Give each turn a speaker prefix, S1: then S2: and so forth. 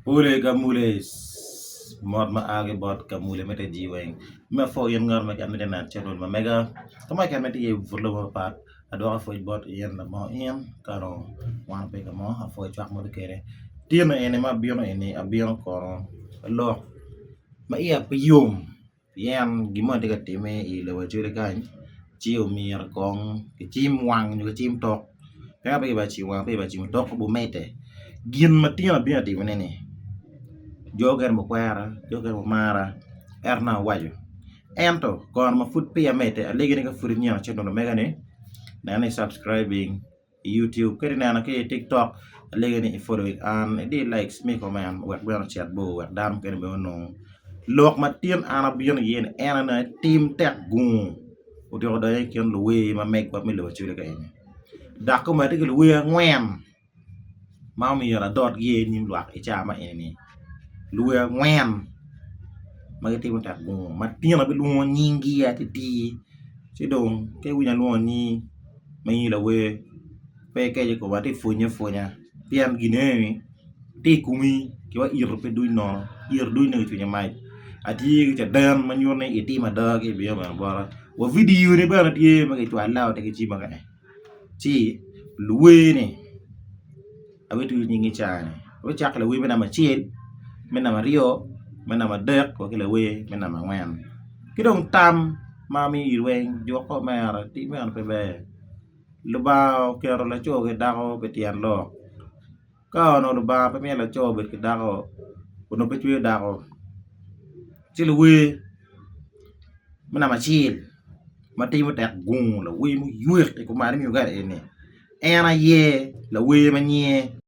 S1: Pole Kamule mot ma a ki bot Kamule me te jii weng me apwo in ngat ma mito neno channel ma mega ka ma keken ma itye iye i but lobo mapat adwoko pwoc bot in labongo in ka dong wan pe ka mo apwoyo cwak ma watye kwede tyen eni ma abino eni abino kono lok ma iya pe yom. Pien gin moni tye ka timme i lobo Acholi kany ci omyero kong kicim wang nyo kicim tok ka pe kicimo wang pe kicimo tok obimedde gin ma tin abino ka timone ni jo mukene gukwera jo mukene gumara ento nongo awaco ento kono ma pud peya amedde alegi ni ka pud inyen channel omega ni nen ni i subscribing. i youtube kadi ineno ki i tiktok alegi ni i following an idi likes mi comment wek bene ocit bor wek dano mukene bene onong lok ma tin an abino iye ni en aye tim tek gungu otyeko donyo i kin luwer ma megwa me lobo Acholi ka eni dok kome tye ki luwer angwen ma omyero adotgi i nyim lwak i caa ma eni luwer angwen ma gitimo tek gungu ma tin abilwongo nyinggi atitir ci dong ka iwinyo alwongo nyingi ma in lawer pe ikeco i koma atye ka pwonyi apwonya pien gin eni tye i komi ki wa ito pe duny nono ito duny nongo icwinyo mac atye ki caden ma nyuto ni itimo ada ki ibino bene bota wa vidio ni bene tye ma kicwalo tye ki cimma kany ci luwer ni abituco nyingi cani abicako ki lawer me namba acel, me namba aryo, me namba adek wa ki lawer me namba angwen ki dong tam ma amiyo in weng jukke omera tim meno pe ber Lubanga oketo laco ki dako pi tyen lok ka onongo Lubanga pe mito laco obed ki dako onongo pe cweyo dako ci luwer me namba acel ma timo tek gungu lawer muywek i kom malo me Uganda eni en aye lawer ma nyinge.